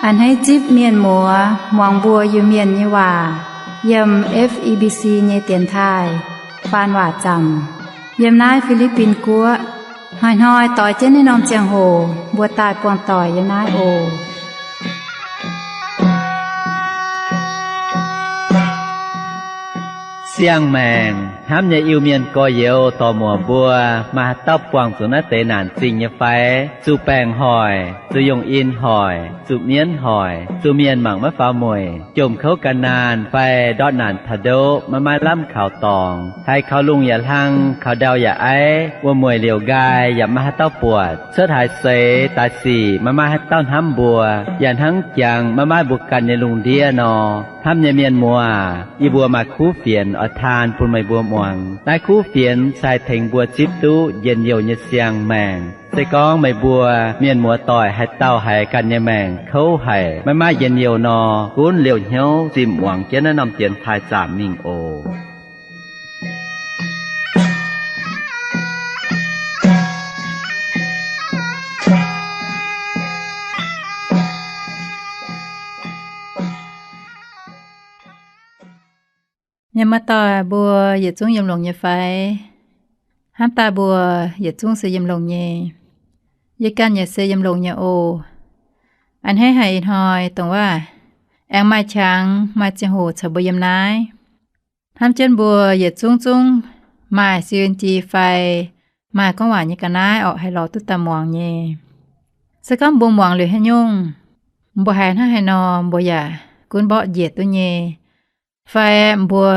A'hneiv zipv mienh muoz muangx mbuo Iu-Mienh nyei waac yiem F E B C nyei dienx taaih faan waac zaamc yiem naaiv Fi^li^bin Guoqv. Hnoi-hnoi doix jienv naaiv norm ziangh hoc mbuo daaih buangh doic yiem naaiv oc. Siang-maengc hnamv nyei Iu-Mienh gorx-youz dorc-muoc mbuo, maaih haaix dauh buangh zuqc naaiv deix naanc zingh nyei fai? Zuqc baengc hoic, zuqc yungh in hoic, zuqc mienv hoic, zuqc mienh mangc maiv faaux mueic, jomc kouv gan naanh fai ndortv naanc taux ndoqv maiv maaih lamh kaux dorngx, haiz kaux lungh yaac hlang, kaux ndau yaac aiv, wuom-mueic liouc nqaai yaac maiv maaih haaix dauh buatc, cuotv haaix seix daaih sic maiv maaih haaix dauh hnamv mbuo, yaac hnangv jangx maiv maaih mbuo ganh nyei lungh ndiev nor. Hnamv nyei mienh muoz, yie mbuo maaih kuv fienx oix taan bun meih mbuo muangx. Naaiv kuv fienx se haih tengx mbuo zipv duqv njien-youh nyei siang-maengc. Se gorngv meih mbuo mienh muoz-doic haaix dauh haiz ganh nyei maengc kouv haic, maiv maaih njien-youh nor, gunv liouh hnyouv zimh muangx jienv naaiv norm dienx taaih zaamc mingh oc. Mienh muoz-doic mbuo yietc zungv yiem longx nyei fai? Hnamv daaih mbuo yietc zungv se yiem longx nyei. Yie ganh yaac se yiem longx nyei oc. A'hneiv haic ih hnoi dongh waac aengx maaih qangx maaih ziangh hoc caux mbuo yiem naaiv. Hnamv jienv mbuo yietc zungv zungv maaih C N G fai maaih gorngv waac nyei ga'naaiv orqc, haih lorz duqv daaih muangx nyei. Se gorngv mbuo muangx liuz haaix nyungc, mbuo haiz hnangv haaix nor mbuo yaac gunv mborqv njiec duqv nyei. Fai mbuo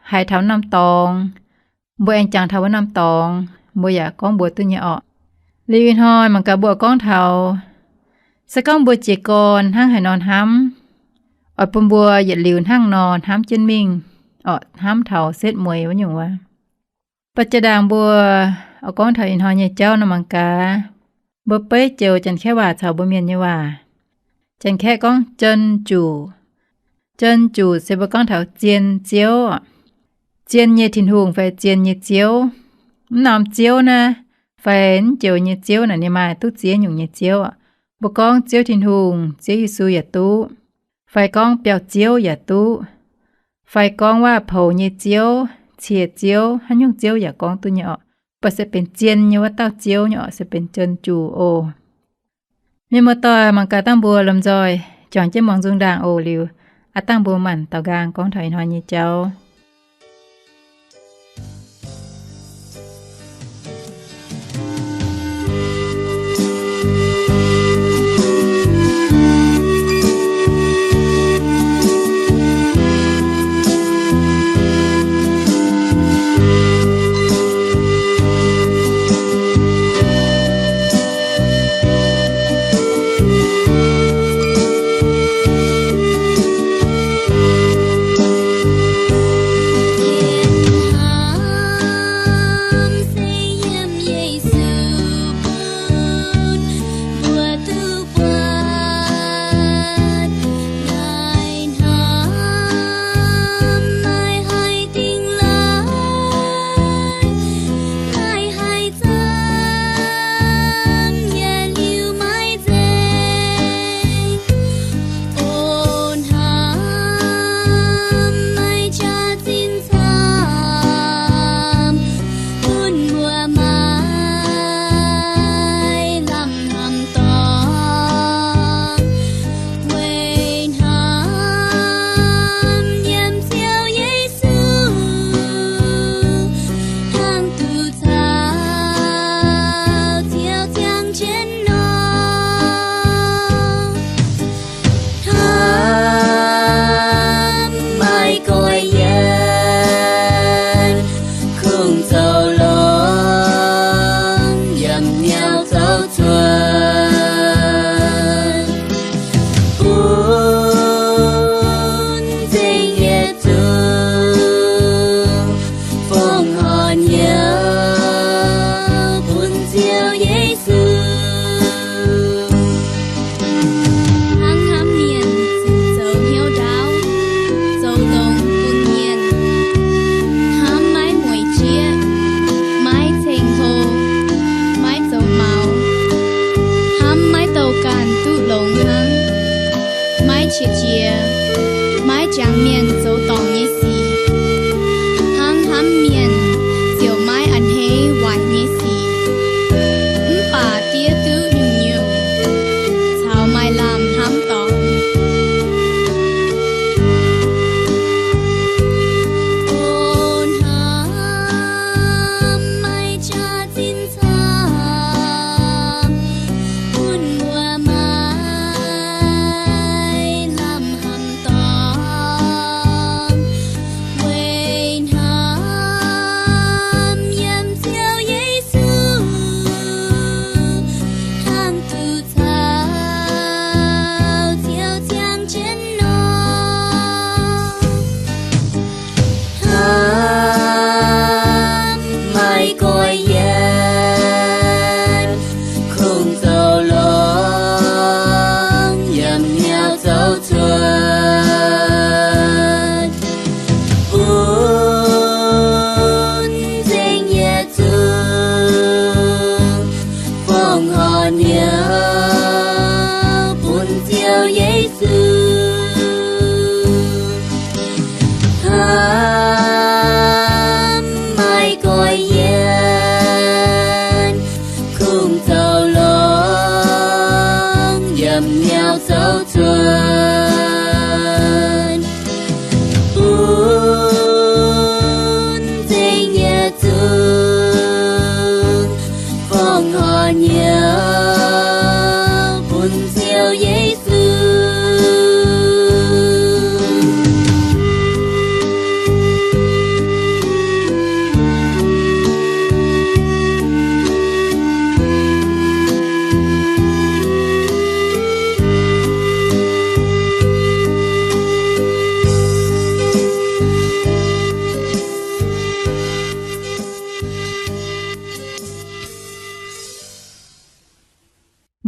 haiz taux norm dorngx, mbuo aengx jangx taux wuov norm dorngx, mbuo yaac gorngv mbuox duqv nyei orqc. Liuz ih hnoi mangc gaax mbuo gorngv taux, se gorngv mbuo jiez gorn hnangv haaix nor hnamv, oix bun mbuo yietc liuz hnangv nor hnamv jienv mingh, orqc, hnamv taux setv mueiz wuov nyungc wuov. Ba'jiex ndaangc mbuo oix gorngv taux ih hnoi nyei jauv nor mangc gaax, mbuo beiv joux Janx-Kaeqv waac caux mbuo Mienh nyei waac. Janx-Kaeqv gorngv 真主. 真主 se mbuo gorngv taux zien Ziouv, zien nyei Tin-Hungh fai zien nyei Ziouv. Mv norm Ziouv naaiv fai mv joux nyei Ziouv naaic ninh maaih duqv ziex nyungc nyei Ziouv. Mbuo gorngv Ziouv Tin-Hungh, Ziouv Yesu yaac duqv, fai gorngv biauv-ziouv yaac duqv, fai gorngv waac-poux nyei ziouv, cie-ziouv, haaix nyungc ziouv yaac gorngv duqv nyei orqc. Mv baac se benx zien nyei wuov dauh Ziouv nyei orqc, se benx 真主 oc. Mienh muoz-doic, mangc gaax dangh mbuo lomh nzoih juangc jienv muangx nzung ndaangc oc. Liuz aav dangh mbuo maanc daaux nqaang gorngv taux ih hnoi nyei jauv.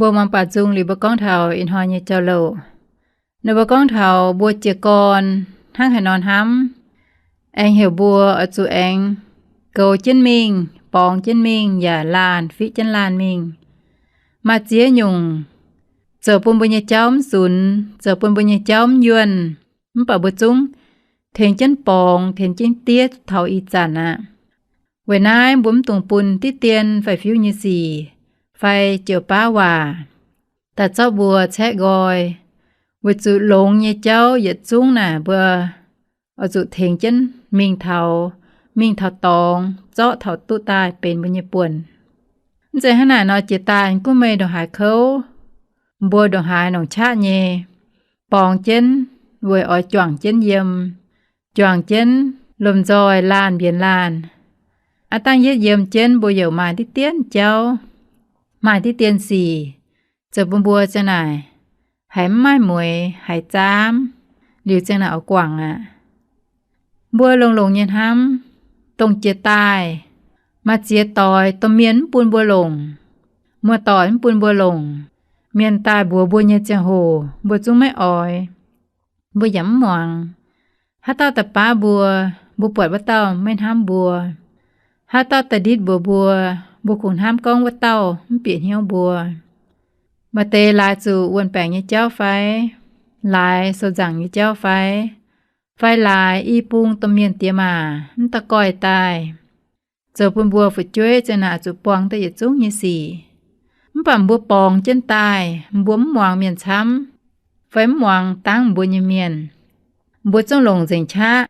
Mbuo muangx baac nzung liuz mbuo gorngv taux ih hnoi nyei jauv-louc. Ninh mbuo gorngv taux mbuo jiez gorn hnangv haaix nor hnamv, aengx heuc mbuo oix zuqc aengx goux jienv mingh, borngz jienv mingh, yaac laanh fiqv jienv laanh mingh. Maaih ziex nyungc zoux bun mbuo nyei jauv mv zunx, zoux bun mbuo nyei jauv mv yuonh, mv baac mbuo zungv tengx jienv borngz, tengx jienv diev taux ih zanc aqv. Weic naaiv mbuo mv dungx bun diqv dien fai fiuv nyei sic fai joux baav waac daaih zorqv mbuo caeqv nqoi, weic zuqc longx nyei jauv yietc zungv naaic mbuo oix zuqc tengx jienv mingh taux, mingh taux dorngx, zorqv taux duqv daaih benx mbuo nyei buonc. Mv zeiz hnangv naaic nor jiex daaih gunv meih ndongc haaix kouv, mbuo ndongc haaix longc qaqv nyei, borngz jienv weic oix juangc jienv yiem, juangc jienv lomh nzoih laanh mbienx laanh. Aav dangh yietv yiem jienv mbuo youc maaih diqv dien jauv, maaih diqv dien sic, zoux bun mbuo ziang naaic haiz mv maaih mueix, haiz zaamv, liuz ziang naaic oix guangc aqv. Mbuo longx-longx nyei hnamv, dongh jiex daaih maaih ziex doix domh mienh mv bun mbuo longc, muoz-doic mv bun mbuo longc, mienh daaih mbuox mbuo nyei ziangh hoc mbuo zungv maiv oix, mbuo yaac mv muangx. Haaix dauh daaih baav mbuo, mbuo buatc wuov dauh maiv hnamv mbuo. Haaix dauh daaih nditv mbuox mbuo, mbuo kungx hnamv gorngv wuov dauh mv bieqc hnyouv mbuo. Maaih deix laaix zuqc wuon-baengc nyei jauv fai, laaix sou nzaangc nyei jauv fai, fai laaix i bung domh mienh diex maac mv da'goih daaih, zoux bun mbuo fu'jueiv ziang naaic zuqc buangh daaih yietc zungv nyei sic. Mv baac mbuo borngz jienv daaih, mbuo mv muangx mienh camv, fai mv muangx dangv mbuo nyei mienh. Mbuo zungv longc nzengc qaqv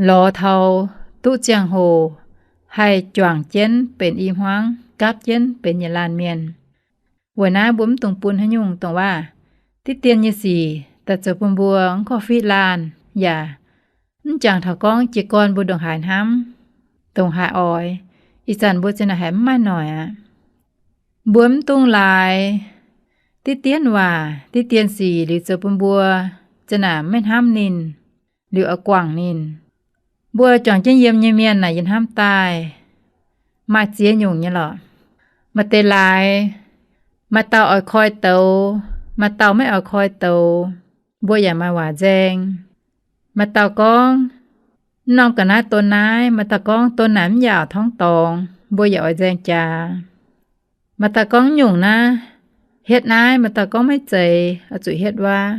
lorz taux duqv ziangh hoc haih juangc jienv benx i hmuangv, gapv jienv benx yietc laanh mienh. Weic naaiv mbuo mv dungx bun haaix nyungc dongh waac diqv dien nyei sic daaih zoux bun mbuo mv korv-fiqv laanh, yaac mv jangx taux gorngv jiez gorn mbuo ndongc haaix hnamv, ndongc haaix oix, ih zanc mbuo ziang naaic haiz mv maaih noic aqv. Mbuo mv dungx laaix diqv dien waac, diqv dien sic liuz zoux bun mbuo ziang naaic maiv hnamv ninh, liuz oix guangc ninh. Mbuo juangc jienv yiem nyei mienh naaic yie hnamv daaih maaih ziex nyungc nyei lorqc. Maaih deix laaix, maaih dauh oix koi douz, maaih dauh maiv oix koi douz, mbuo yaac maaih waac nzaeng. Maaih dauh gorngv, mv norm ga'naaiv don naaiv, maaih dauh gorngv don naaic mv yaauc torngv dorngx, mbuo yaac oix nzaeng jaax. Maaih dauh gorngv nyungc naaiv, hietv naaiv, maaih dauh gorngv maiv zeiz, oix zuqc hietv wuov.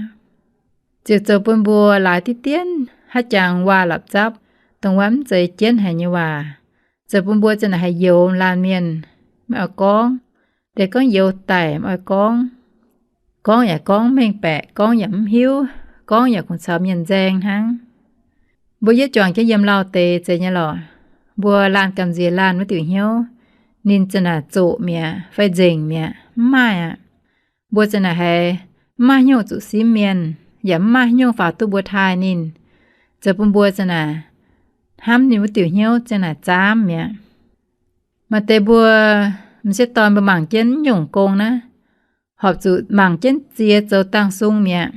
Ziouc zoux bun mbuo laaix diqv dien haaix jangx waac-lapc zapv, dongh wuov mv zeiz jienv haic nyei waac, zoux bun mbuo ziang naaic haih youx laanh mienh maiv oix gorngv. Deix gorngv youz daic maiv oix gorngv. Gorngv yaac gorngv mengh baeqc, gorngv yaac mv hiuv, gorngv yaac kungx caux mienh nzaeng hnangv. Mbuo yietv juangc jienv yiem lauh deix zeiz nyei lorqc. Mbuo laanh gamh nziex laanh wuov diuc hnyouv, ninh ziang naaic zoqc mi'aqv fai nzengc mi'aqv, mv maaih aqv. Mbuo ziang naaic haiz mv maaih haaix nyungc zuqc simv mienh, yaac mv maaih haaix nyungc faaux duqv mbuo taaih ninh, zoux bun mbuo ziang naaic hnamv ninh wuov diuc hnyouv ziang naaic zaamv mi'aqv. Maaih deix mbuo m'sieqv dorn mbuo mangc jienv mv nyungc gong naaiv, horpc zuqc mangc jienv ziex zoux dangh sung mi'aqv.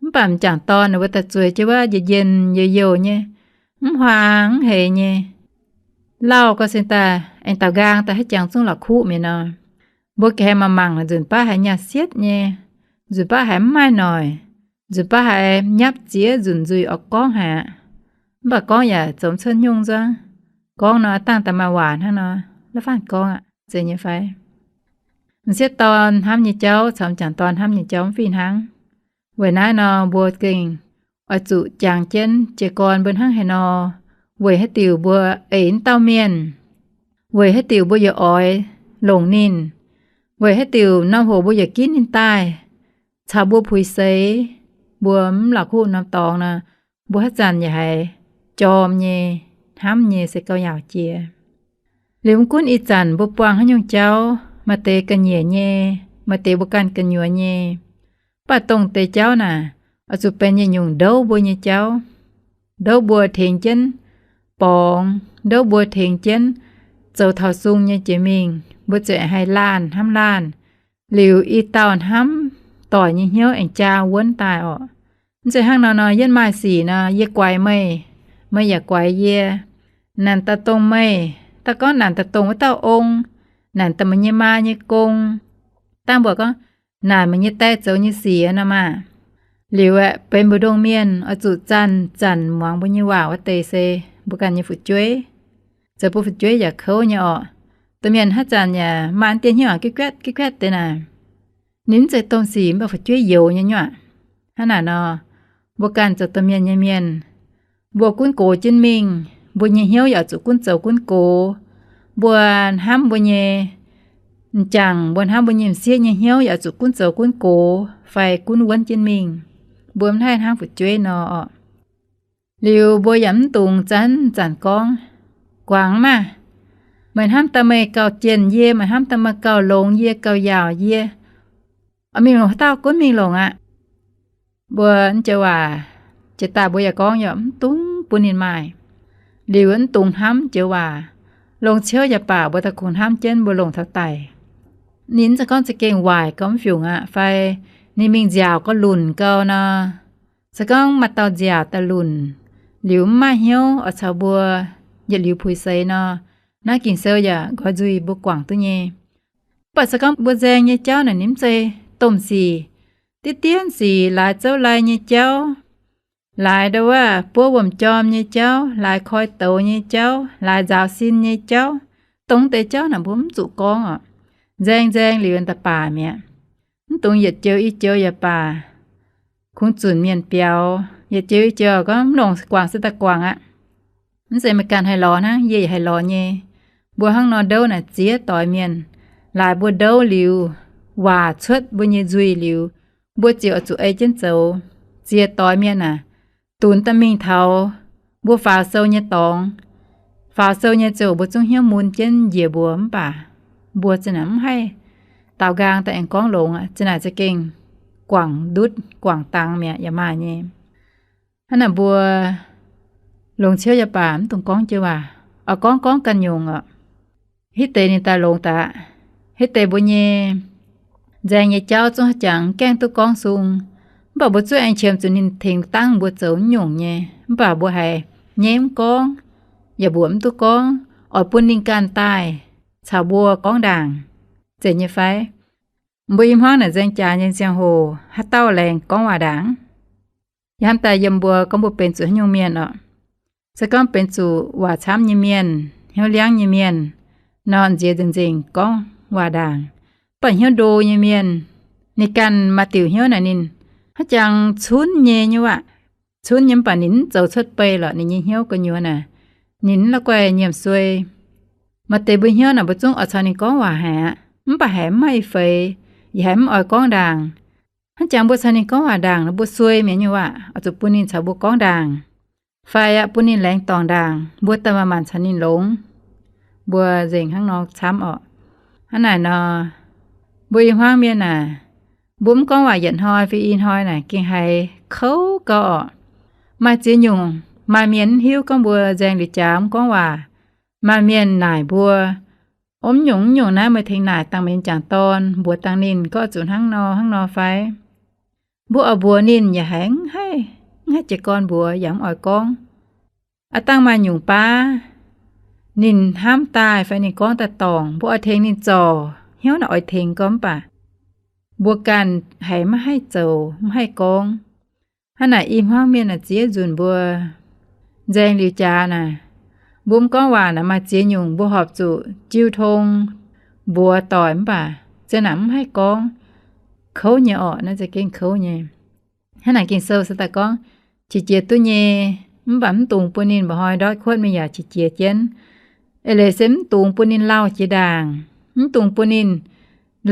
Mv baac m'jangc dorn ninh mbuo daaih zueiz jienv wuov njien-njien youh youh nyei, mv huaang mv heix nyei. Lauh gauh se daaih aengx daaux nqaang daaih haaix jangx zungv la'kuqv mi'aqv nor. Mbuo ga'hlen mangc mangc, nzunc baav haiz nyaah sietv nyei, nzunc baav haiz mv maaih noic, nzunc baav haiz nyapv ziex nzunc nzuih oix gorngv haic aqv. Mv baac gorngv yaac zoux mv cuotv nyungc nzunc. Gorngv nor aav dangh daaih maaih waac hnangv nor, la'faanh gorngv aqv, zeiz nyei fai? M'sieqv dorn hnamv nyei jauv caux m'jangc dorn hnamv nyei jauv mv fih hnangv. Weic naaiv nor mbuo gengh oix zuqc jangx jienv jiez gorn mbuo hnangv haaix nor, weic haaix diuc mbuo eix wuov dauh mienh, weic haaix diuc mbuo yaac oix longc ninh, weic haaix diuc norm hoc mbuo yaac ginv ninh daaih caux mbuo puix seix, mbuo mv la'kuqv norm dorngx nor, mbuo haaix zanc yaac haiz jorm nyei, hnamv nyei se gauh yaauc jiex. Liuz mv gunv ih zanc mbuo buangh haaix nyungc jauv, maaih deix ga'nyiec nyei, maaih deix mbuo ganh gu'nyuoz nyei, mv baac dongh deix jauv naaic oix zuqc benx yietc nyungc ndouv mbuo nyei jauv, ndouv mbuo tengx jienv borngz, ndouv mbuo tengx jienv zoux taux sung nyei jiex mingh, mbuo ziouc haih laanh hnamv laanh, liuz i dauh hnamv doic nyei hnyouv aengx jaa wuonv daaih orqc. Mv zeiz hnangv nor nor, yie maaih sic nor, yie guaix meih, meih yaac guaix yie. Naanc daaih dongh meih, daaih gorngv naanc daaih dongh wuov dauh ong, naanc daaih meih nyei maa nyei gong. Dangh mbuo gorngv, Naaic meih nyei die zoux nyei sic nor maah. Liuz aeqv, benx mbu'ndongx mienh oix zuqc zanc-zanc muangx mbuo nyei waac wuov deix se mbuo ganh nyei fu'jueiv. Zoux bun fu'jueiv yaac kouv nyei orqc. Domh mienh haaix zanc yaac maaih dieh hnyouv aqv, gitv guaetv gitv guaetv deix naaic. Ninh mv zeiz domh sic, mv baac fu'jueiv youx nyei nyuoqc. Hnangv naaic nor, mbuo ganh zoux domh mienh nyei mienh, mbuo gunv gox jienv mingh, mbuo nyei hnyouv yaac zuqc gunv zoux gunv gox. Mbuo hnamv mbuo nyei m'jangc, mbuo hnamv mbuo nyei m'sieqv nyei hnyouv yaac zuqc gunv zoux gunv gox fai gunv wuonv jienv mingh. Mbuo mv haih hnangv fu'jueiv nor orqc. Liuz mbuo yaac mv dungx zanc-zanc gorngv, guangc maah! Meih hnamv daaih meih gauh jienh yie, meih hnamv daaih meih gauh longx yie, gauh yaauc yie. Mingh longc haaix dauh gunv mingh longc aqv. Mbuo joux waac jiex daaih mbuo yaac gorngv yaac mv dungx bun ninh maaih. Liuz mv dungx hnamv joux waac. Longx ciouv yaac baac mbuo daaih kungx hnamv jienv mbuo longc taux daic. Ninh mv zeiz gorngv za'gengh waaic gauh mv fiungc aqv, fai ninh mingh nziaauc gauh lunc gau nor. Se gorngv maaih dauh nziaauc daaih lunc, liuz mv maaih hnyouv oix caux mbuo yietc liuz puix seix nor, naaiv Ging-Sou yaac nqoi nzuih mbuo guangc duqv nyei. Mv baac se gorngv mbuo nzaeng nyei jauv naaic ninh mv zeiz domh sic, diqv diemv sic, laaix zouv lai nyei jauv, laaix ndau wuov buov wuom-jorm nyei jauv, laaix koi douz nyei jauv, laaix nzaaux sin nyei jauv, dongh deix jauv naaic mbuo mv zuqc gorngv orqc. Nzaeng nzaeng liuz daaih baac mi'aqv. Mv dungx yietc joux i joux yaac baac kungx zunc mienh biaux. Yietc joux i joux gorngv mv longc guangc se daaih guangc aqv. Mv zeiz meih ganh haih lorz hnangv, yie yaac haih lorz nyei. Mbuo hnangv nor ndouv naaic ziex doix mienh. Laaix mbuo ndouv liuz, waac cuotv mbuo nyei nzuih liuz, mbuo ziouc oix zuqc ei jienv zoux. Ziex doix mienh aac, dunx daaih mingh taux mbuo faaux sou nyei dorngx. Faaux sou nyei ziouc mbuo zungv hnyouv mun jienv njiec mbuox, mv baac mbuo za'naaic mv haih daaux nqaang daaih aengx gorngv longx aqv. Za'naaic za'gengh guangc ndutv guangc dangx mi'aqv, yaac maaih nyei. Hnangv naaic mbuo longx ciouv yaac baac mv dungx gorngv joux waac. Oix gorngv, gorngv ganh nyungc orqc. Hitv deix ninh daaih longx daaih. Hitv deix mbuo nyei nzaeng nyei jauv zungv haaix jangx gaengh duqv gorngv sung. Mv baac mbuo zungv aengx qiemx zuqc ninh tengx dangv mbuo zoux nyungc nyei. Mv baac mbuo haiz nyei mv gorngv, yaac mbuox mv duqv gorngv, oix bun ninh ganh daaih caux mbuo gorngv ndaangc, zeiz nyei fai? Mbuo i hmuangv naaic nzaeng jaax nyei ziangh hoc haaix dauh laengz gorngv waac ndaangc? Yie hnamv daaih yiem mbuo gorngv mbuo benx zuqc haaix nyungc mienh orqc. Se gorngv benx zuqc waac camv nyei mienh, hnyouv liangv nyei mienh nor, nziex nzengc nzengc gorngv waac ndaangc. Mv baac hnyouv ndo nyei mienh, ninh ganh maaih diuc hnyouv naaic ninh haaix jangx cunv nyei nyuv aqv. Cunv nyei mv baac ninh mv zoux cuotv bei lorqc, ninh nyei hnyouv gu'nyuoz naaic, ninh mv la'guaih nyiemc suei. Maaih deix mbuo hnyouv naaic mbuo zungv oix caux ninh gorngv waac haic aqv, mv baac haiz mv maaih feix, yaac haiz mv oix gorngv ndaangc. Hnangv jangx mbuo caux ninh gorngv waac ndaangc nor, mbuo suei mi'aqv nyei waac, oix zuqc bun ninh caux mbuo gorngv ndaangc, fai aqv bun ninh laengz dorngc ndaangc, mbuo daaih manc-manc caux ninh longx. Mbuo nzengc hnangv nor camv orqc. Hnangv naaic nor, mbuo i hmuangv mienh naaic, mbuo mv gorngv waac yietc hnoi fai i hnoi naaic gengh haiz kouv gau orqc. Maaih ziex nyungc, maaih mienh mv hiuv gorngv mbuo nzaeng liuz jaax mv gorngv waac. Maaih mienh naaic mbuo, Ov, mv nyungc mv nyungc naaiv meih tengx naaic dangh meih nyei jangc dorn, mbuox dangh ninh gorngv zuqc hnangv nor hnangv nor fai? Mbuo oix mbuox ninh yaac haiz mv haih, mv haih jiez gorn mbuox yaac mv oix gorngv. Aav dangh maaih nyungc baav ninh hnamv daaih fai ninh gorngv daaih dorngc, mbuo oix tengx ninh zorc, hnyouv naaic oix tengx gorngv mv baac mbuo ganh haiz maiv haih zoux, mv haih gorngv. Hnangv naaic i hmuangv mienh naaic ziex nzunc mbuo nzaeng liuz jaax naaic, mbuo mv gorngv waac naaic maaih ziex nyungc mbuo horpc zuqc jiu tong mbuox doic mv baac za'naaic mv haih gorngv. Kouv nyei orqc, naaiv za'gengh kouv nyei. Hnangv naaic Ging-Sou se daaih gorngv, qiex jiez duqv nyei, mv baac mv dungx bun ninh mba'hnoi ndortv kuotv mingh yaac qiex jiez jienv. Eix leiz se mv dungx bun ninh lauh jiex ndaangc, mv dungx bun ninh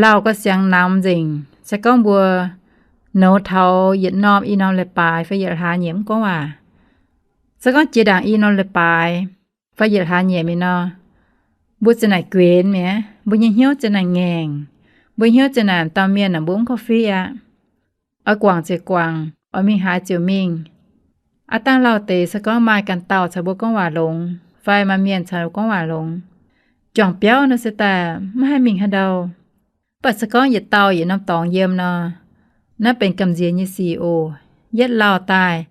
lauh gauh siangx namx nzengc. Se gorngv mbuo nouz taux yietc norm i norm leiz-baaix fai yietc hlaax nyieqc mv gorngv waac, se gorngv jiex ndaangc i norm leiz-baaix fai yietc hlaax nyieqc mingh nor, mbuo za'naaic guenx mi'aqv, mbuo nyei hnyouv za'naaic ngaengc, mbuo hnyouv za'naaic dauh mienh naaic mbuo mv korv-fiqv aqv. Oix guangc ziouc guangc, oix mingh haaix ziouc mingh. Aav dangh lauh deix se gorngv maaih ganh dauh caux mbuo gorngv waac longx, fai maaih mienh caux mbuo gorngv waac longx, juangc biauv nor se daaih maiv haih mingh haaix ndau. Mv baac se gorngv yietc dauh yietc norm dorngx yiem nor, naaiv benx gamh nziex nyei sic oc. Yietv lauh daaih,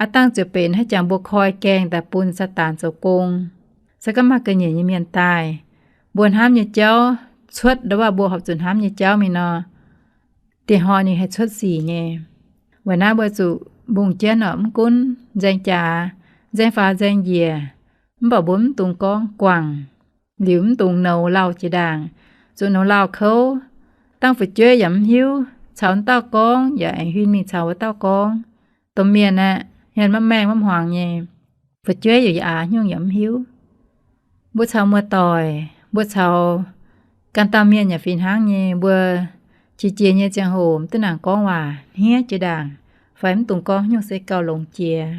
aav dangh ziouc benx haaix jangx mbuo koi gaengh daaih bun Saadaan zoux gong. Se gorngv maaih ga'nyiec nyei mienh daaih, mbuo hnamv nyei jauv cuotv ndau wuov mbuo horpc zuqc hnamv nyei jauv mingh nor, dieh hnoi ninh haih cuotv sic nyei. Weic naaiv mbuo zuqc mbungh jienv oc, mv gunv nzaeng jaax, nzaeng faaux, nzaeng njiec, mv baac mbuo mv dungx gorngv guangc. Liuz mv dungx nouz lauh jiex ndaangc, zuqc nouz lauh kouv, dangh fu'jueiv yaac mv hiuv, caux wuov dauh gorngv yaac aengx huin mingh caux wuov dauh gorngv. Domh mienh aeqv, hmien maiv maengh maiv hmuangx nyei, fu'jueiv yaac aax nyungc yaac mv hiuv. Mbuo caux muoz-doic, mbuo caux ganh dauh mienh yaac fih hnangv nyei. Mbuo qiex jiez nyei ziangh hoc mv duqv nangc gorngv waac, hniev jiex ndaangc, fai mv dungx gorngv nyungc se gauh longx jiex.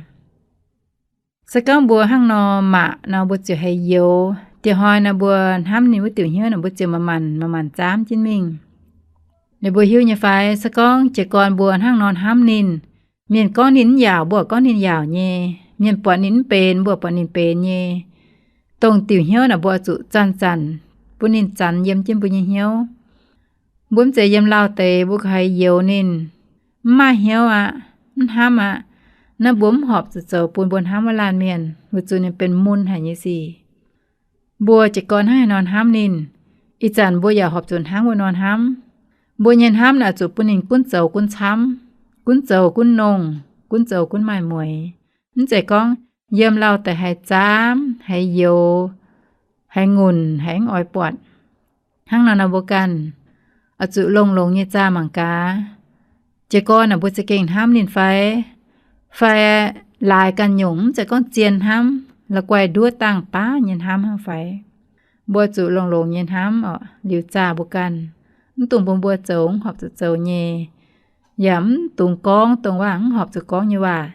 Se gorngv mbuo hnangv nor mangc nor, mbuo ziouc haiz youx. Dieh hnoi nor mbuo hnamv ninh wuov diuc hnyouv nor, mbuo ziouc manc-manc manc-manc zaamv jienv mingh. Ninh mbuo hiuv nyei fai? Se gorngv jiez gorn mbuo hnangv nor hnamv ninh, mienh gorngv ninh mv yaauc, mbuo gorngv ninh yaauc nyei, mienh buatc ninh mv benx, mbuo buatc ninh benx nyei, dongh diuc hnyouv naaic mbuo oix zuqc zanc-zanc bun ninh zanc yiem jienv mbuo nyei hnyouv. Mbuo mv zeiz yiem lauh deix mbuo gauh haiz youx ninh, mv maaih hnyouv aqv, mv hnamv aqv. Naaiv mbuo mv horpc zuqc zoux bun mbuo hnamv wuov laanh mienh, weic zuqc ninh benx mun haic nyei sic. Mbuo jiez gorn hnangv haaix nor hnamv ninh, ih zanc mbuo yaac horpc zuqc hnangv wuov nor hnamv. Mbuo nyei hnamv naaic zuqc bun ninh gunv zoux gunv camv, gunv zoux gunv nongh, gunv zoux gunv maaih mueix. Mv zeiz gorngv yiem lauh deix haiz zaamv, haiz youx, haiz ngunc, haiz mv oix buatc. Hnangv nor nor mbuo ganh oix zuqc longx-longx nyei zaah mangc gaax. Jiez gorn naaic mbuo za'gengh hnamv ninh fai? Fai laaix ganh nyungc, mv zeiz gorngv zien hnamv, la'guaih nduov dangh baav nyei hnamv hnangv fai? Mbuo zuqc longx-longx nyei hnamv oc, liuz zaah mbuo ganh. Mv dungx bun mbuo zoux mv horpc zuqc zoux nyei, yaac mv dungx gorngv dongh waac mv horpc zuqc gorngv nyei waac.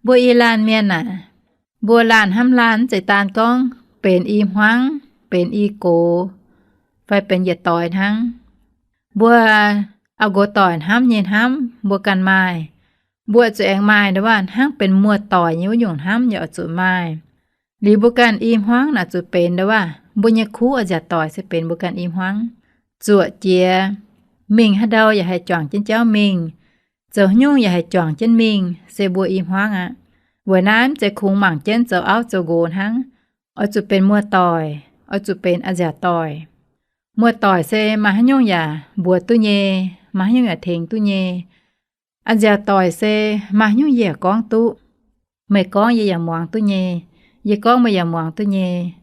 Mbuo i laanh mienh aah, mbuo laanh hnamv laanh mv zeiz daan gorngv benx i hmuangv, benx i gox, fai benx yietc doix hnangv. Mbuo auv-nqox doic hnamv nyei hnamv mbuo ganh maaih. Mbuo zuqc aengx maaih ndau waac hnangv benx muoz-doic nyei wuov nyungc hnamv yaac oix zuqc maaih. Liuz mbuo ganh i hmuangv naaic zuqc benx ndau waac mbuo nyei kuv oix nziaauc doic se benx mbuo ganh i hmuangv. Zuoqc jiex, mingh haaix ndau yaac haih juangc jienv jauv mingh, zoux haaix nyungc yaac haih juangc jienv mingh, se mbuo i hmuangv aqv. Weic naaiv mv zeiz kungx mangc jienv zoux auv zoux nqox hnangv. Oix zuqc benx muoz-doic, oix zuqc benx a'nziaauc doic. Muoz-doic se maaih haaix nyungc yaac mbuox duqv nyei, maaih haaix nyungc yaac tengx duqv nyei. A'nziaauc doic se maaih haaix nyungc yie yaac gorngv duqv. Meih gorngv yie yaac muangx duqv nyei, yie gorngv meih yaac muangx duqv nyei.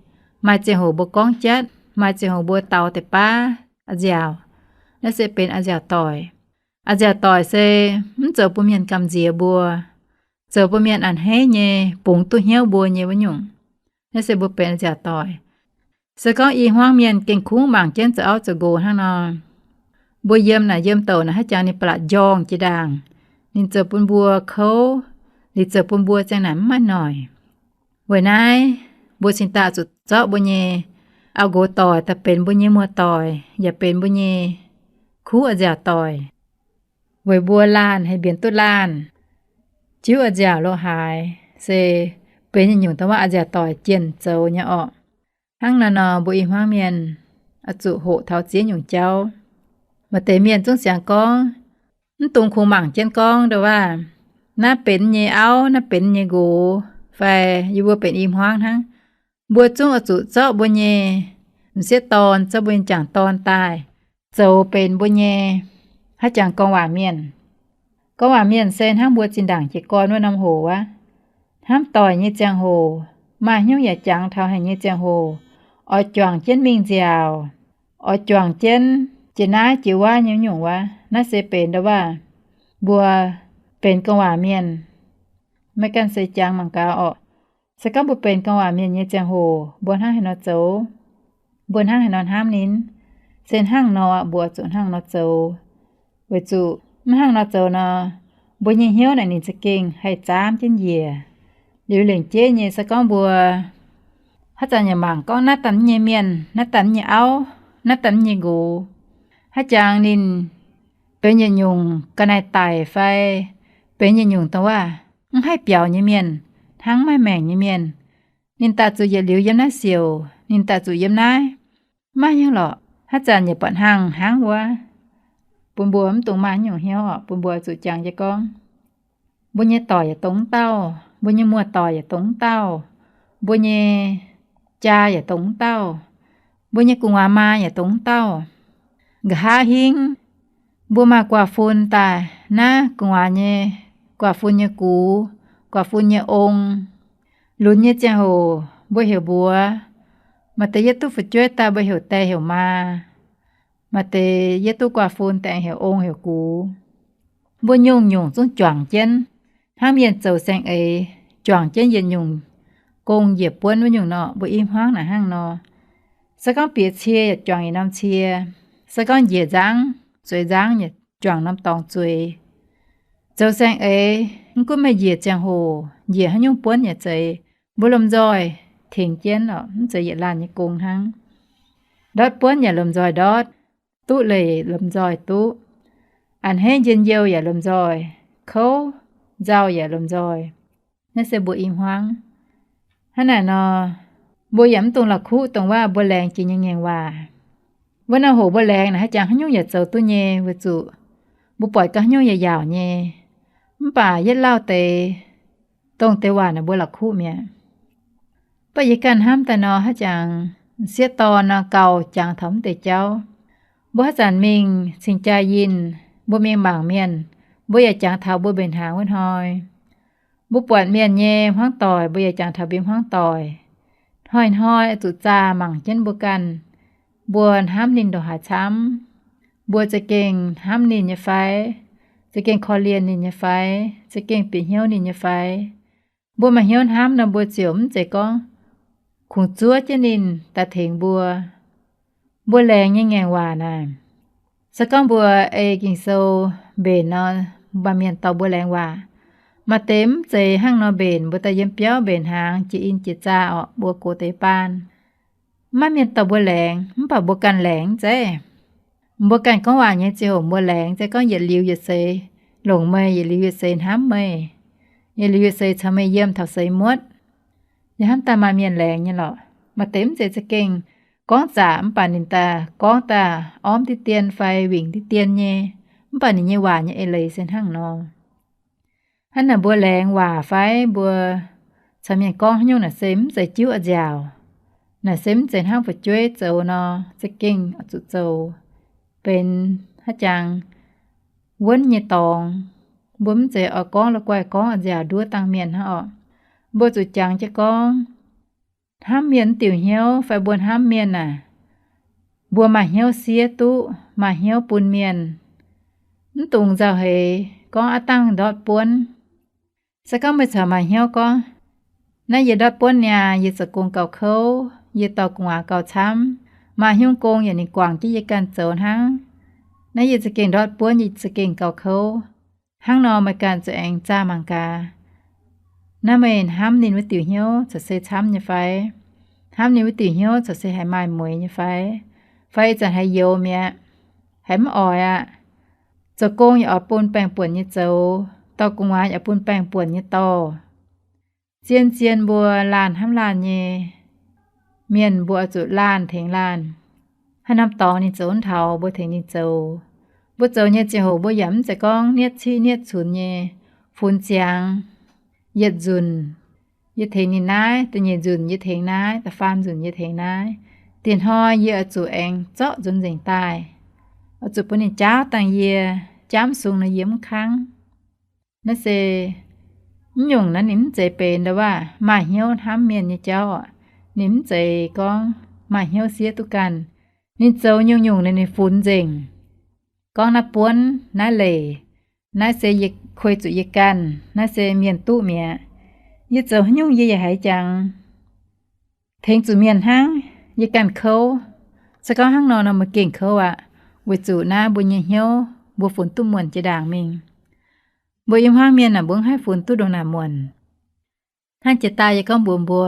Maaih ziangh hoc mbuo gorngv jatv, maaih ziangh hoc mbuo daux deix baav a'nziaauc. Naaiv se benx a'nziaauc doic. A'nziaauc doic se mv zoux bun mienh gamh nziex mbuo, zoux bun mienh a'hneiv nyei, bungx duqv hnyouv mbuo nyei wuov nyungc. Naaiv se mbuo benx a'nziaauc doic. Se gorngv i hmuangv mienh gengh kungx mangc jienv zoux auv zoux nqox hnangv nor, mbuo yiem naaic yiem douc naaic haaix jangx ninh ba'laqc njorngh jiex ndaangc. Ninh zoux bun mbuo kouv, ninh zoux bun mbuo ziang naaic mv maaih noic. Weic naaiv mbuo cingx daaih zuqc zorqv mbuo nyei auv-nqox doic daaih benx mbuo nyei muoz-doic yaac benx mbuo nyei kuv a'nziaauc doic. Weic mbuo laanh haih mbienx duqv laanh, jiuv a'nziaauc lo haaix, se benx yietc nyungc dongh waac a'nziaauc doic jienh zoux nyei orqc. Hnangv naaiv nor mbuo i hmuangv mienh oix zuqc hoqc taux ziex nyungc jauv. Maaih deix mienh zungv siangx gorngv, mv dungx kungx mangc jienv gorngv ndau waac, naaiv benx nyei auv, naaiv benx nyei nqox, fai yie mbuo benx i hmuangv hnangv. Mbuo zungv oix zuqc zorqv mbuo nyei m'sieqv dorn, zorqv mbuo nyei m'jangc dorn daaih zoux benx mbuo nyei haaix jangx gorngv waac mienh. Gorngv waac mienh se hnangv mbuo zinh ndaangc jiez gorn wuov norm hoc wuov, hnamv doic nyei ziangh hoc, maaih hnyouv yaac jangx taux haic nyei ziangh hoc, oix juangc jienv mingh nziaauc, oix juangc jienv jiex naaiv jiex wuov nyei nyungc wuov, naaiv se benx ndau waac mbuo benx gorngv waac mienh. Maiv ganh se jangx mangc gaax orqc. Se gorngv mbuo benx gorngv waac mienh nyei ziangh hoc, mbuo hnangv haaix nor zoux? Mbuo hnangv haaix nor hnamv ninh? Se hnangv nor mbuo zuqc hnangv nor zoux. Weic zuqc mv hnangv nor zoux nor, mbuo nyei hnyouv naaic ninh za'gengh haih zaamv jienv njiec. Liuz lengc jeiv nyei se gorngv mbuo haaix zanc yaac mangc gorngv naaiv daaih nyei mienh, naaiv daaih nyei auv, naaiv daaih nyei nqox, haaix jangx ninh benx yietc nyungc ga'naaiv daic fai benx yietc nyungc dongh waac mv haih biaux nyei mienh, hnangv maiv maengc nyei mienh, ninh daaih zuqc yietc liuz yiem naaiv siouc, ninh daaih zuqc yiem naaiv, maiv hiuv lorqc, haaix zanc yaac buatc hnangv hnangv wuov. Bun mbuo mv dungx maaih nyungc hnyouv orqc. Bun mbuo zuqc jangx jienv gorngv, mbuo nyei doic yaac dongh mv dauh, mbuo nyei muoz-doic yaac dongh mv dauh, mbuo nyei jaa yaac dongh mv dauh, mbuo nyei gu'nguaaz maa yaac dongh mv dauh. Nqa'haav hingv Mbuo maaih guaax fun daaih, naaiv gu'nguaaz nyei guaax fun nyei gux, guaax fun nyei ong. Lunx nyei ziangh hoc mbuo heuc mbuox, maaih deix yietv duqv fu'jueiv daaih mbuo heuc die heuc maa, maaih deix yietv duqv guaax fun daaih aengx heuc ong heuc gux. Mbuo nyungc-nyungc zungv juangc jienv, hnangv mienh zoux saeng-eix juangc jienv yietc nyungc gong njiec buonv wuov nyungc nor, mbuo i hmuangv naaic hnangv nor. Se gorngv bieqc cie yaac juangc yietc norm cie, se gorngv njiec nzangv, zueiz nzangv yaac juangc norm dorngx zueiz. Zoux saeng-eix, mv gunv meih njiec ziangh hoc, njiec haaix nyungc buonv yaac zeiz, mbuo lomh nzoih tengx jienv oc, mv zeiz yietc laanh nyei gong hnangv. Ndortv buonv yaac lomh nzoih ndortv, duqv leiz lomh nzoih duqv, a'hneiv njien-youh yaac lomh nzoih, kouv nzauh yaac lomh nzoih. Naaiv se mbuo i hmuangv. Hnangv naaic nor, mbuo yaac mv dungx la'kuqv dongh waac mbuo laengz jiex nyei ngaengc waac. Wuov norm hoc mbuo laengz naaic haaix jangx haaix nyungc yaac zoux duqv nyei, weic zuqc mbuo buatc ga'haaix nyungc yaac yaauc nyei. Mv baac yietv lauh deix, dongh deix waac naaic mbuo la'kuqv mi'aqv. Mv baac yie ganh hnamv daaih nor, haaix jangx m'sieqv dorn nor gauh jangx taux mv deix jauv. Mbuo haaix zanc mingh cingx jaa yinh, mbuo mingh mangc mienh, mbuo yaac jangx taux mbuo mbenc hnaangx wuov hnoi. Mbuo buatc mienh nyei hmuangv doic, mbuo yaac jangx taux mbuo hmuangv doic. Hnoi-hnoi oix zuqc zaah mangc jienv mbuo ganh, mbuo hnamv ninh ndongc haaix camv. Mbuo za'gengh hnamv ninh nyei fai? Za'gengh korv-lienh ninh nyei fai? Za'gengh bieqc hnyouv ninh nyei fai? Mbuo maaih hnyouv hnamv nor, mbuo ziouc mv zeiz gorngv kungx zuov jienv ninh daaih tengx mbuo. Mbuo laengz nyei ngaengc waac naaic, se gorngv mbuo ei Ging-Sou mbenc nor, maaih mienh dorh mbuo laengz waac. Maaih deix mv zeiz hnangv nor mbenc, mbuo daaih yiem biauv mbenc hnaangx jiex in jiex zaah orqc, mbuo gox deix baan. Maiv mienh dorh mbuo laengz, mv baac mbuo ganh laengz zeiv. Mbuo ganh gorngv waac nyei ziangh hoc mbuo laengz zeiv, gorngv yietc liuz yietc seix longc meih, yietc liuz yietc seix hnamv meih, yietc liuz yietc seix caux meih yiem taux seix muotv. Yaac hnamv daaih maaih mienh laengz nyei lorqc. Maaih deix mv zeiz za'gengh gorngv zaqc, mv baac ninh daaih gorngv daaih ormv diqv dien fai wingc diqv dien nyei, mv baac ninh nyei waac nyei eix leiz se hnangv nor. Hnangv naaic mbuo laengz waac fai mbuo caux mienh gorngv haaix nyungc naaic se mv zeiz jiuv a'nziaauc. Naaic se mv zeiz hnangv fu'jueiv zoux nor, za'gengh oix zuqc zoux benx haaix jangx wuonv nyei dorngx. Mbuo mv zeiz oix gorngv la'guaih gorngv a'nziaauc nduov dangh mienh hnangv orqc. Mbuo zuqc jangx jienv gorngv, hnamv mienh mv diuc hnyouv fai mbuo hnamv mienh naaic, mbuo maaih hnyouv siev duqv, maaih hnyouv bun mienh. Mv dungx nzauh heix gorngv aav dangh ndortv buonv. Se gorngv meih corc maaih hnyouv gorngv, naaiv yie ndortv buonv niaa, yie zoux gong gauh kouv, yie dorh gu'nguaaz gauh camv, maaih hnyouv gong yaac ninh guangc jienv yie ganh zoux hnangv. Naaiv yie za'gengh ndortv buonv, yie za'gengh gauh kouv. Hnangv nor meih ganh zuqc aengx zaah mangc gaax, naaiv meih hnamv ninh wuov diuc hnyouv corc se camv nyei fai? Hnamv ninh wuov diuc hnyouv corc se haiz maaih mueix nyei fai? Fai ih zanc haiz youx mi'aqv, haiz mv oix aqv. Zoux gong yaac oix bun baengh buonc nyei zoux, dorh gu'nguaaz yaac bun baengh buonc nyei dorh. Zien-zien mbuo laanh hnamv laanh nyei mienh, mbuo oix zuqc laanh tengx laanh. Haaix norm dorngx ninh zoux mv taux, mbuo tengx ninh zoux. Mbuo zoux nyei ziangh hoc mbuo yaac mv zeiz gorngv nietv ciqv nietv cunx nyei, funx ziangx, yietc nzunc yie tengx ninh naaiv, da'nyeic nzunc yie tengx naaiv, da'faam nzunc yie tengx naaiv. Diex hnoi yie oix zuqc aengx zorqv nzuonx nzengc daaih, oix zuqc bun ninh jaauv dangh yie, jaauv mv sung nor yie mv kangv. Naaiv se mv nyungc naaiv ninh mv zeiz benx ndau waac maaih hnyouv hnamv mienh nyei jauv oc. Ninh mv zeiz gorngv maaih hnyouv siev duqv ganh. Ninh zoux nyungc-nyungc naaiv ninh funx nzengc. Gorngv naaiv buonv, naaiv leic, naaiv se yie kuei zuqc yie ganh, naaiv se mienh duqv mi'aqv. Yie zoux haaix nyungc yie yaac haiz jangx tengx zuqc mienh hnangv, yie ganh kouv. Se gorngv hnangv nor nor mbuo gengh kouv aqv, weic zuqc naaiv mbuo nyei hnyouv mbuo funx duqv muonc jiex ndaangc mingh. Mbuo yiem hmuangv mienh naaic mbuo mv haih funx duqv ndongc naaic muonc. Hnangv jiex daaih yie gorngv mbuox mbuo,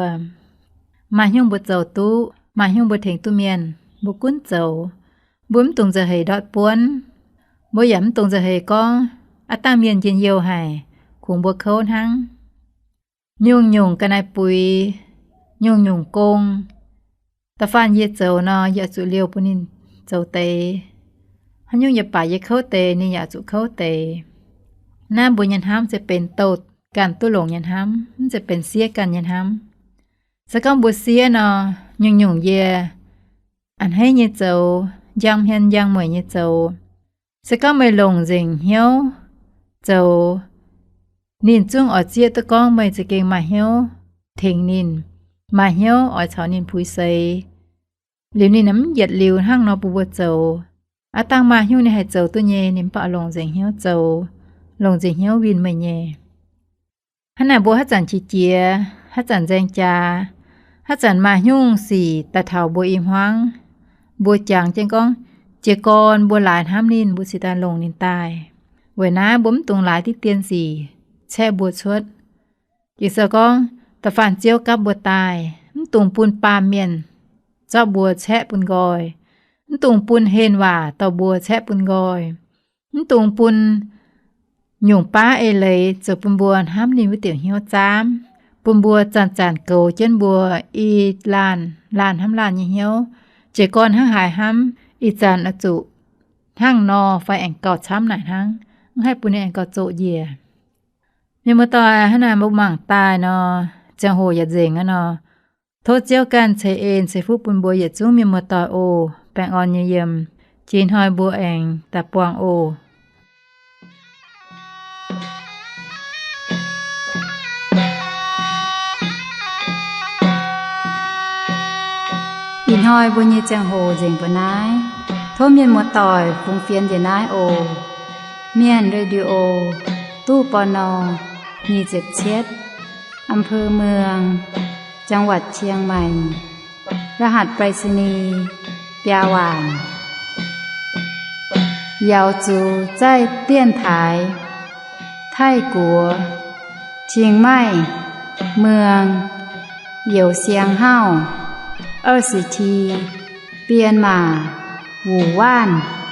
maaih hnyouv mbuo zoux duqv, maaih hnyouv mbuo tengx duqv mienh, mbuo gunv zoux. Mbuo mv dungx nzauh heix ndortv buonv. Mbuo yaac mv dungx nzauh heix gorngv aav dangh mienh njien-youh haic, kungx mbuo kouv hnangv. Nyungc-nyungc ga'naaiv buix, nyungc-nyungc gong, da'faanh yie zoux nor, yie oix zuqc liouh bun ninh zoux deix. Haaix nyungc yie baac yie kouv deix, ninh yaac zuqc kouv deix. Naaiv mbuo nyei hnamv se benx douh ganh duqv longc nyei hnamv, mv zeiz benx siev ganh nyei hnamv. Se gorngv mbuo siev nor, nyungc-nyungc yie a'hneiv nyei zoux, njang hmien njang mueic nyei zoux, Se gorngv meih longc nzengc hnyouv zoux, ninh zungv oix zieqv duqv gorngv meih za'gengh maaih hnyouv tengx ninh, maaih hnyouv oix caux ninh puix seix. Liuz ninh mv yietc liuz hnangv nor bun mbuo zoux. Aav dangh maaih hnyouv ninh haih zoux duqv nyei, ninh mv baac longc nzengc hnyouv zoux, longc nzengc hnyouv winh meih nyei. Hnangv naaic mbuo haaix zanc qiex jiez, haaix zanc nzaeng jaax, haaix zanc maaih hnyouv sic daaih taux mbuo i hmuangv, mbuo jangx jienv gorngv, jiez gorn mbuo laaix hnamv ninh, mbuo cingx daaih longc ninh daaih. Weic naaiv mbuo mv dungx laaix diqv dien sic caeqv mbuo cuotv. Ging-Sou gorngv, da'faanh Ziouv gapv mbuo daaih, mv dungx bun baamh mienh zorqv mbuo caeqv bun nqoi, mv dungx bun henh waac dorh mbuo caeqv bun nqoi, mv dungx bun nyungc baav eix leiz zoux bun mbuo hnamv ninh wuov diuc hnyouv zaamv, bun mbuo zanc-zanc goux jienv mbuo i laanh laanh hnamv laanh nyei hnyouv. Jiez gorn hnangv haaix hnamv, ih zanc oix zuqc hnangv nor fai aengx gauh camv naaic hnangv, mv haih bun ninh aengx gauh zoqc njiec. Mienh muoz-doic, hnangv naaic mbuo mangc daaih nor, ziangh hoc yaac nzengc aqv nor. Tov Ziouv ganh ceix en ceix fuqv bun mbuo yietc zungv mienh muoz-doic oc. Baengh orn nyei yiem, jiex hnoi mbuo aengx daaih buangh oc. Ih hnoi mbuo nyei ziangh hoc nzengc mbuo naaiv. Tov mienh muoz-doic fungx fienx njiec naaiv oc. Mienh Radio, ตู้ ปณ. nyic ziepc cietv, อำเภอเมือง จังหวัดเชียงใหม่ รหัสไปรษณีย์ biaa waanc. 瑶族在电台 Taiv-Guoqv เชียงใหม่ เมือง Youh Siang Hauv 二十 T, Bienh Maac, Wuc Waanv.